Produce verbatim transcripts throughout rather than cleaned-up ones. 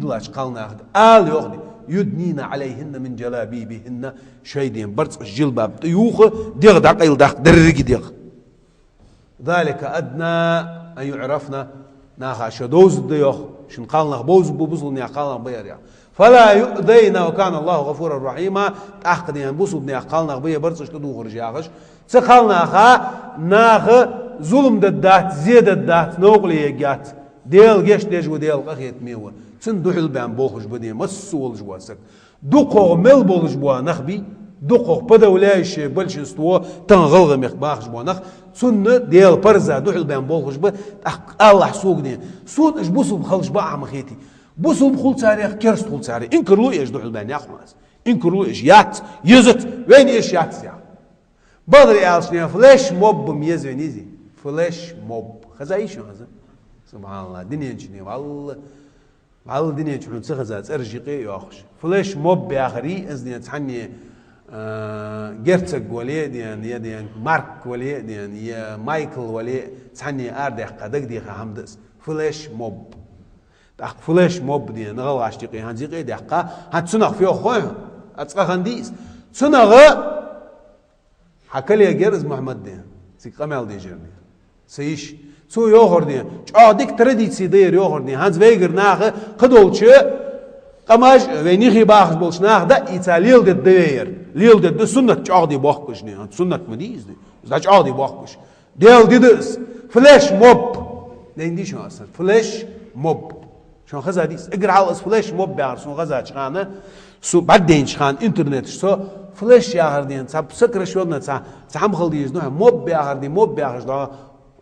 диллача кхалнаха ала йоах дий: «يدنين عليهن من جلابيبهن», шоай ден барзкъаш, жилбаб тӀаювха, дегӀ дӀакъайладаккха, деррига дегӀ. «ذلك أدنى أن يعرفن», наха шо довзаргда йоах, шун кхалнах бовзаргба, бусалба наьха кхалнах ба ер йоах. «فلا يؤذين وكان الله غفورا رحيما», тӀаккха ден бусалба наьха кхалнах ба ер барзкъаш тӀадувхараш яхаш. Цу кхалнаха наха зулам дергдац, зе дергдац, новкъарло ергьяц. Даьла гешт деш ва, Даьла къахетаме ва. Цунна духьал баьнна болхаш ба ден массаволаш вола саг. ДукхагӀа мел болаш бола нах бий, дукхагӀа, подавляющее большинство, тахан ГӀалгӀай мехка бахаш бола нах, цунна Даьла парза духьал баьнна болхаш ба, тӀаккха АллахӀ сога ден. Сона уж бусалба хилча бакъахьа ма хетий. Бусалба хул царех, керста хул царех. Инкарло еш духьал баьнна яхаш ма аз. Инкарло еш яц, езац, вайна еш яц яхаш. Бакъдар аьлча, флешмоб ма еза вайна из. Флешмоб. Хеза йий шоана из? СубхьаналлахӀ, дунен чу ден, валлахӀи. Валлахӏи, дунен чу хьона ца хеза цӀераш юкъе йоахаш. Флешмоб яхар из ден цхьанне, а, Герцог вале а ден, е ден Марк вале а ден, е Майкл вале а, цхьанне арадаьккха, дагадеха хӀама да из. Флешмоб. ТӀаккха флешмоб ден гӀалгӀашта юкъе хӀанз юкъе даьккха, хӀанз цунах фу йоах хой хьона? А цкъа хиннадий из? Цунах Хьа коллега яр из Мухьаммад ден, цига къамаьл деш яр ден. Са йиша. Цо йоахар ден, чӀоагӀа дика традици да ер йоахар ден. ХӀанз вайгара наха кхыдолча къамаш, вай нихи бахаш болча наха дӀаийца леладергда вай ер. Леладергда, суннат чӀоагӀа де боахкаш ден. Суннат ма дий из ден. Из дӀа чӀоагӀа де боахкаш. Даьла ди да из. Флешмоб. Дайна дий шоана аз? Флешмоб. Шоана хеза дий из? Эггара хьалха из флешмоб яхар сона хезача хана, со бӀаргадайнача хана интернета чу со флеш яхар ден, цхьа сокращённо, цхьа, цхьа хӀама хила деза, ну, моб яхар ден, моб яхаш да,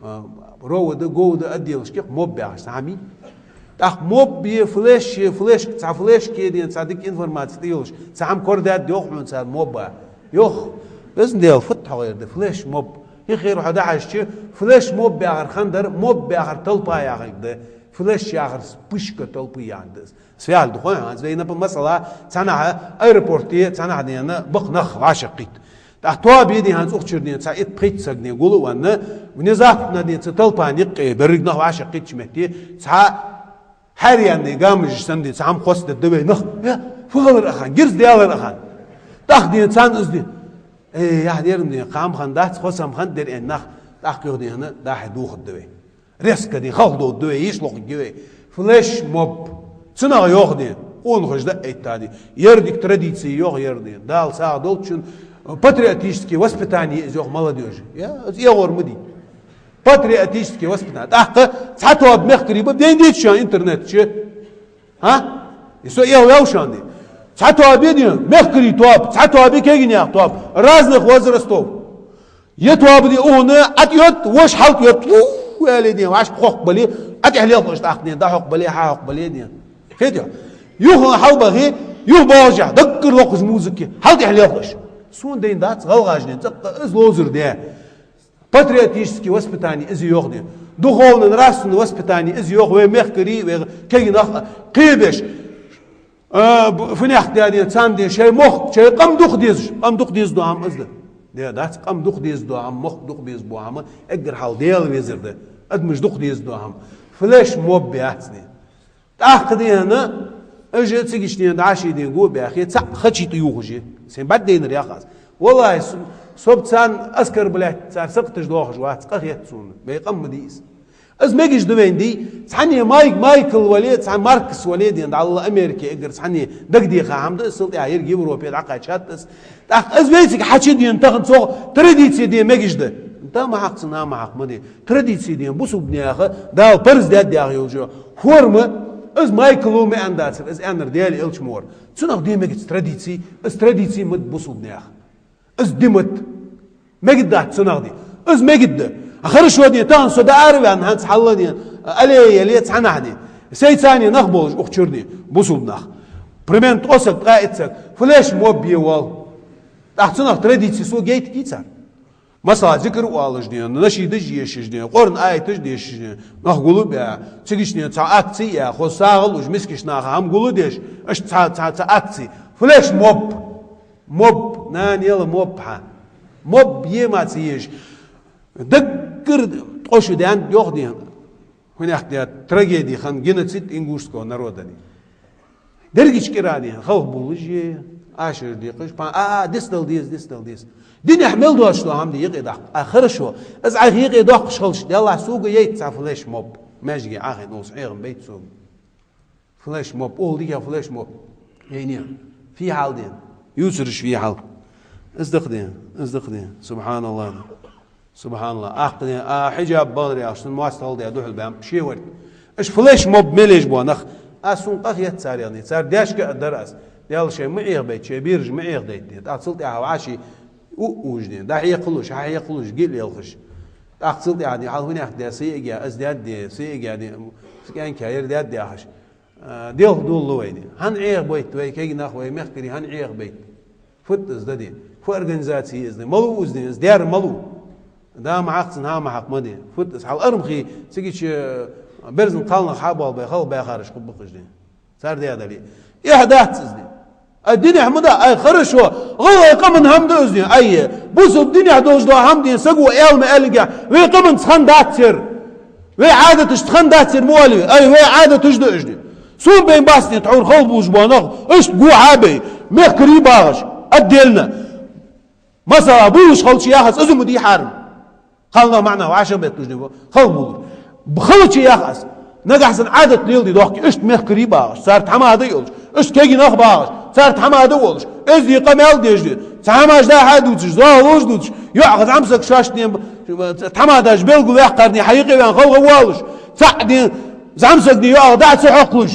а, ровода, говода отделаш кхы моб яхаш, цхьа хӀама. ТӀаккха моб е, флеш е, флеш, цхьа флешка ден, цхьа дика информаци тӀайолаш, цхьа хӀама корадаьд йоах хьона цар моба. Йоах, везан Даьла, фуд хьогӀера да флешмоб? Хихера хьо дӀахьежача, флешмоб яхар хиннадар, моб яхар толпа яхилга да, флеш яхар вспышка толпы яхилга да. Связь да хой хьона, вай, например, масала, цхьаннахьа аэропорте, цхьаннахьа ден бакъ нах вӀашагӀкхийтта. ТӀаккха тоаба е ден хӀанз укх чура ден цхьа итт-пхийтта саг ден гулваьнна, внезапно ден цу толпа юкъе берригаш нах вӀашагӀкхийтача метте, цхьа хьаьраяьнна гамажаш санна ден цхьа хӀама хоастадергда вай нах. Э, фу хилар ахан, гирздаьлар ахан. ТӀаккха ден царна из ден: «Э, яхь дерам ден, кхы хӀама хиннадац, хоза хӀама хиннадар», — аьнна нах, тӀаккха юха ден дӀа-хьа дохаргда вай. Резко ден халхадоаргда вай, йиш лохаргья вай. Флешмоб. Цунах йоах ден, къонахаш дӀаэттад ден. Ер дика традици йоах ер ден. Дала сагӀа долда шун, патриотическое воспитание из йоах молодёжи. Я, из эгӀор ма дий. Патриотическое воспитание. ТӀаккха цхьа тоаба мехкарий ба, дайна дий шоана интернета чу? ХӀа? Из со эгӀаваьв шоана ден. Цхьа тоаба е ден, мехкарий тоаба, цхьа тоаба е кегий наьха тоаба. Разных возрастов. Е тоаба ден укхунна ӀотӀайода, воша хьалтӀайода, у, аьле ден, вӀашка хохкабале, ӀотӀехьа лелхаш тӀаккха ден, дӀахьокхабале, хьахьокхабале ден. Кхетий хьо? Юха хьалбахе, юха боагӀаш, даггара локхаш музыка, хьалтӀехьа лелхаш. Сона дайна дац, гӀалгӀаша ден, цӀаккха из ловзар де. Патриотическое воспитание из йоах ден. Духовно-нравственное воспитание из йоах, вай мехкарий, вай кегий нах кхебеш. А, б-, фуннахь даь ден, царна ден, шоай мохк, шоай къам дукха дезаш, къам дукха дезаш дола хӀама из да. Де, дац, къам дукха дезаш дола хӀама, мохк дукха безаш бола хӀама, эггара хьалха Даьла везар да, адамаш дукха дезаш дола хӀама. Флешмоб яц ден. ТӀаккха ден, уж цига ишта ден, дӀа ший ден го баьхе, цхьа хачи тӀаювхаш я. Сайна бӀаргадайнар яхаш аз. Валлахӏи, со, со б царна оскорблять, цар сакхаташ доахаш вац, къахетац сона. Вай къам ма дий из. Из мегаш да вайна дий, цхьанне Майк-, Майкл вале, цхьа Маркс вале ден, дӀалла Америке эггара цхьанне дагадеха хӀама да из, цул тӀехьа еррига Европе дӀакхаьчад из. ТӀаккха из вайцига хьачу ден тахан цох традици ден мегаш да. Да ма хьакха цунна, ма хьакха ма ден. Традици ден бусалба наьха, Дала парз даьд яха йолча форма, из Майкла ма аьннадацар, из аьннар Даьла элча ма вар. Цунах ден мегац традици, из традици ма да бусалба наьха. Из ди ма да. Мегаргдац цунах ден. Из мегаргда. А хорошо ден, тахан со дӀаараваьнна, хӀанз хьалла ден, аллея яле цхьаннахьа ден. Сай царна нах болаш укх чура ден, бусалба нах. Примерно ткъо саг, ткъаь итт саг. Флешмоб е воал. ТӀаккха цунах традици сога яйтаргьяц цар. Масала, зикр оалаш ден, нашидаш ешаш ден, Къуръан аяташ дешаш ден, нах гулбаь, цига ишта ден цхьа акци я, хоза сагӀа луш, мискача наха хӀама гулдеш, ишта цхьа, цхьа, цхьа акци. Флешмоб. Моб, нана, ела моб хьа. Моб е ма ца еш. Даггара ткъо шу даьннад йоах ден. Хьунех де трагеди хиннад, геноцид ингушского народа ден. Дерригача кӀира ден, халхабувлаш е, ашараш декъаш, па, а, а, дицдала деза, дицдала деза. Динехь мел доацаш дола хӀама де юкъедаккха. А, хорошо. Из Ӏайха юкъедоаккхаш хилча, Даьллахь, сога яйта цхьа флешмоб. Маьждиге Ӏохайна, оцу хьехам бейта сога. Флешмоб, оал дика флешмоб. Эй, не. Фу хьал ден? Юцараш фу хьал? Из дакх ден, из дакх ден. СубхьаналлахӀ. СубхьаналлахӀ. Аккха ден, а, хьиджаб бахар яхаш, цун моастагӀал де духьал баьм, шеварг. Аш флешмоб мел еш бола нах. А, сона къахетац царех, не. Цар даьшка а дар аз. Даьла шоай ма Ӏехабайта, шоай бераш ма Ӏехадайта, не. ТӀаккха цул тӀехьа вӀаши у-, уж, не. ДӀахьекхалуш, хьахьекхалуш, гил елхаш. ТӀаккха цул тӀехьа, не, хьал хӀунех де, са эгя, аз даьд де, са эгя де, са кӀаьнка яр даьд де яхаш. А, делха дола вайна. ХӀана Ӏехабайт вай, кегий нах, вай мехкарий хӀана Ӏехабайт? Фуд из да де? Фу организаци из да? Малув из де? Из дер малув? Да ма хьакха цун, хӀа ма хьакха ма де. Фуд из? Хьал армхи цигича, э, берзан кхалнах хьабоалабай, халхабаьхараш хургба-кх уж де. Цар де дале. Эхь дац из де. Ай, динехь ма да, ай, хорошо. ГӀалгӀай къаман хӀама да из де. Ай, бусалба динехь долаш дола хӀама де, саго аьле ма аьллинге, вай къаманца хинна дац ер. Вай Ӏадаташца хинна дац ер ма оалий вай. Ай, вай Ӏадаташ да уж де. Сона бейна бац, не, тхьовра халхабувлаш бола нах, иштта гу хьабай, мехкарий багӀаш, отдельно. Масала, бувлаш хилча яхац, из ма дий хьарам. Кхалнах маӀа вӀашагӀбетталуш де, халхабувлаш. Хилча яхац. Нагахь санна Ӏадат леладе доахке, иштта мехкарий багӀаш, цар тхьамада да йолаш, иштта кегий нах багӀаш, цар тхьамада волаш, эздий къамаьл деш де, цхьа хӀамаш дӀа-хьа дувцаш, зоахалолаш дувцаш, йоӀах зӀамсаг шоашта, не, тхьамадаш белгалваьккхар, не, хьаюкъе ваьнна халхавоалаш, цхьа, не, зӀамсаг, не, йоӀах дӀа ца хьокхалуш.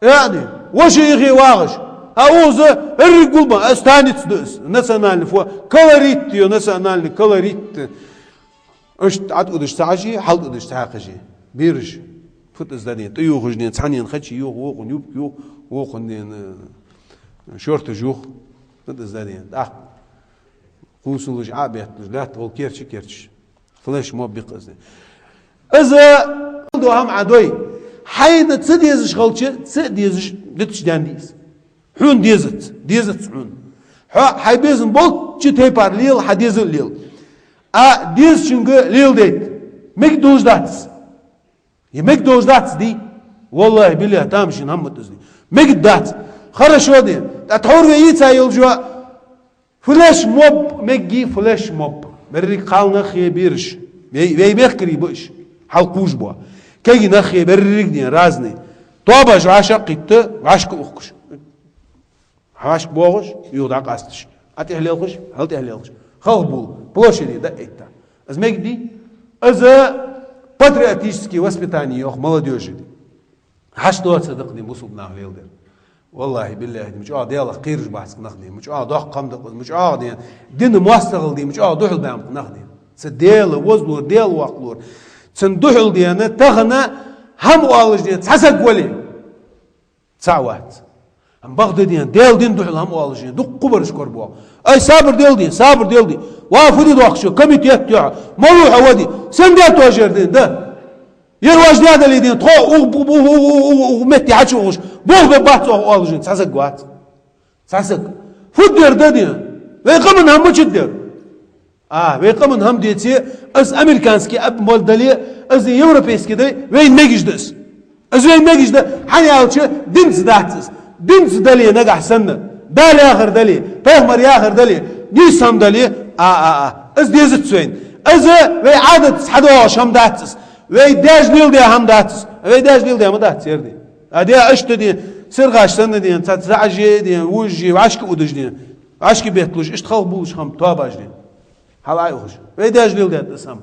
Яъни, воши юхе вагӀаш. А укхаза еррига гулбенна, а станица да из, национальный фо-, колорит, е национальный колорит. Иштта ӀотӀаудаш ца Ӏаш, хьалтӀаудаш ца хьакхаш. Бераш. Фуд из да де? ТӀаювхаш де, цхьаннена хачи ювх, вокхунна юбка ювх, вокхунна де, э, шорташ ювх. Фуд из да де? ТӀаккха кхувсалуш, Ӏо а бетталуш, лаьтта гӀолла керча а керчаш. Флешмоб я-кх из. Из дола хӀама Ӏа дой. Хьайна ца дезаш хилча, ца дезаш дитача даьнна дий из. Хьона дезац, дезац хьона. Хьо хьай безам болча тайпара лела, хьа дезал лела. А дезачунга леладайта мегаргдолаш дац из. Е мегаргдолаш дац из, дий? ВаллахӀи, биллахӀи, тамашийна хӀама да из, дий. Мегаргдац. Хорошо, дий. ТӀаккха тхьовра вай йийца йолаш йола флешмоб мегий, флешмоб. Берригаш кхалнах е бераш. Вай, вай мехкарий ба уж. Хьалкхувш ба. Кегий нах е берригаш, дий, разный. Тоабаш вӀашагӀкхийтта, вӀашка ухкаш. ВӀашка боагӀаш, юха дӀакъасташ. ӀотӀехьа лелхаш, хьалтӀехьа лелхаш. Халхабувла, площаде дӀаэтта. Из мегий? Из патриотическое воспитание йоах молодёжи. Хьашт доацар да-кх, дий, бусалба наха леладер. ВаллахӀи, биллахӀи, дий, мича оагӀа Даьлах кхераш бац-кх нах, дий, мича оагӀа доккха хӀама да-кх, мича оагӀа, дий, дина моастагӀал, дий, мича оагӀа духьал баьнна-кх нах, дий. Цу Даьла возалора, Даьла воккхалора, цунна духьал, дий, тахан хӀама оалаш, дий, цхьа саг вале, цаӀ вац. Амма бакъда, дий, Даьла дина духьал хӀама оалаш, дий, дукха бараш корабоагӀа. Ай, сабар де, дий, сабар де, дий. Ва фу де доахкаш, комитет йоӀ, малув хьо ва, дий, сен де тожер, дий, да. Ер вож де дале, дий, тхо укх, укх, укх метте хьачуухаш, болх бергбац оаха оалаш, дий, цхьа саг вац. Цхьа саг. Фуд ер да, дий? Вай къаман хӀама мичад ер? А, вай къаман хӀама деце, из американский обмоль дале, из европейский дале, вайна мегаш да из. Из вайна мегаш да, хӀана аьлча, динца дац из. Динца дале нагахь санна, Дала яхар дале, пайхамара яхар дале, нийса хӀама дале, а, а, а, из дезац вайна. Из вай Ӏадатаца хьадоагӀаш хӀама дац из. Вай даьша леладаь хӀама дац из. Вай даьша леладаь ма дац ер, дий. А де, иштта, дий, сиргӀаш санна, дий, цхьацца зӀажи, дий, вужжи, вӀашка удаш, дий, вӀашка бетталуш, иштта халхабувлаш хӀама тоабаш, дий. Хьалъайухаш. Вай даьша леладаьд из хӀама.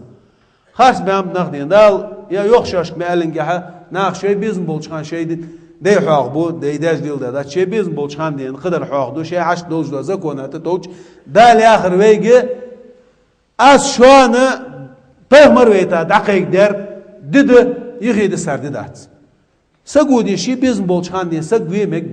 Харц баьннаб нах, дий, Дала, е йоах шоашка ма аьллинге, наха шоай безам болча хана шоай ди-, дай хьоахабу, дай даьша леладаь дац, шоай безам болча хана, дий, кхыдар хьоахаду, шоай хьашт долаш дола законаш тӀатовча, Дала яхар вайга, аз шоана пайхамар вайта дӀакхайкадаьр ди да, юхедисар ди дац. Саго, дий, ший безам болча хана, дий, саг ве мег.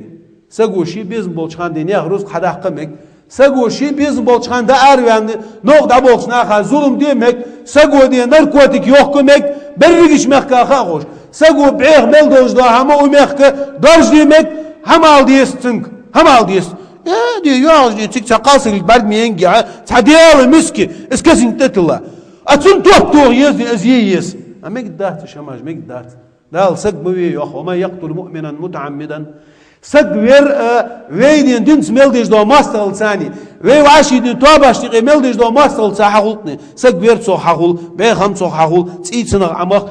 Саго ший безам болча хана, дий, наьха рузкъа хьадаккха мег. Саго ший безам болча хана дӀаараваьнна, новкъа дӀаболхача наха зулам де мег. Саго, дий, наркотик йохка мег. Берригача мехка ховш. Саго бӀеха мел долаш дола хӀама укх мехка даржаде мег. ХӀама ала деза цунга. ХӀама ала деза. Э, дий, йоагӀаш, дий, цига цхьа кхалсаглица бӀаргаме яьннай, цхьа Даьла миска, из кисанга тӀатилла. А цунна топ тоха еза, дий, из е еза. А мегаргдац уж хӀамаш, мегаргдац. Дала саг ма ве йоах: «ومن يقتل مؤمنا متعمدا». Саг вер, а, вай дин динца мел деш дола моастагӀалца, вай вӀаший дин тоабашта юкъе мел деш дола моастагӀалца хьагӀултӀа. Саг вер цох хьагӀул, бӀехам цох хьагӀул, цӀийцанах Ӏамах,